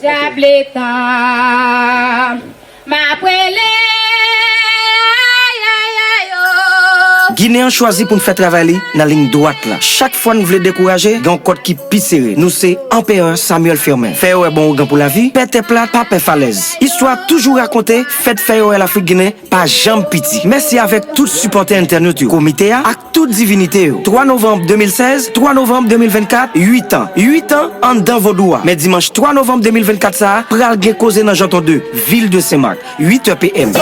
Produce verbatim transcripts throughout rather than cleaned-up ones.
Gab letan, m ap rele, ay, ay, ay, oh. Ginen an chwazi pou n fè travay li nan liy dwat la. Chak fwa n vle dekouraje, gen yon kòd ki pi sere. Nou se Anperè Samuel Firmin. Fè yo wè bon ougan pou lavi, pè tè plat, pa pè falèz. Istwa toujou rakonte, fèt fè yo wè Lafrik Ginen pa janm piti. Mèsi avèk tout sipòtè entènot yo, komite a ak tout divinite yo. Twa novanm de mil sèz, twa novanm de mil vennkat, uit an. Uit an anndan vodou a. Men dimanch twa novanm de mil vennkat sa a, pral gen koze nan Janton de, vil de Senmak, uit è p m.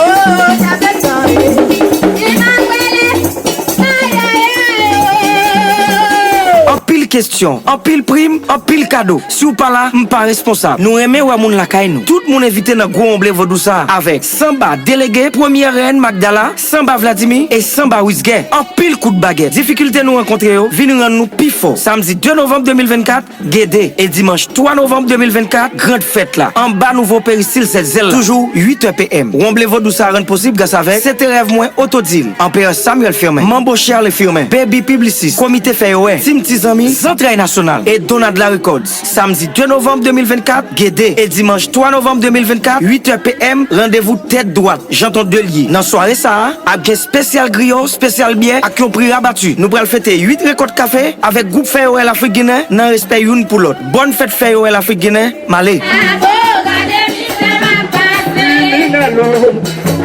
Anpil kesyon, anpil prim, anpil kado. Si w pa la, m pa responsab. Nou renmen wè moun lakay nou. Tout moun envite nan gwo wonble vodou sa a avèk Sanba Delege, Premyè Rèn Magdala, Sanba Vladimir e Sanba Wisger. Anpil kout bagèt. Difikilte nou rankontre yo vin rann nou pi fò. Samdi de novanm de mil vennkat, Gede, e dimanch twa novanm de mil vennkat, grand fèt la, anba nouvo peristil Zètzèl la, toujou uit è p m. Wonble vodou sa a rann posib gras avèk Sete Rèv Mwen Otodil, Anperè Samuel Firmin, Manbo Charles Firmin, Baby Publiciste, Komite Fè Yo Wè, Tim Ti Zanmi, Zantray Nasyonal e Donadla Records. Samdi de novanm de mil vennkat, Gede, e dimanch twa novanm de mil vennkat, uit è p m, randevou tèt dwat, Janton de l ye. Nan sware sa a, ap gen espesyal griyo, espesyal byè ak yon pri rabati. Nou pral fete uit rekòt kafe avèk gwoup Fè Yo Wè Lafrik Ginen nan respè youn pou lòt. Bòn fèt Fè Yo Wè Lafrik Ginen, m ale. Abo, gade mizè m ap pase. Kriminèl, o,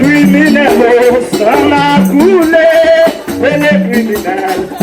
kriminèl, o, san makoule, rele kriminèl.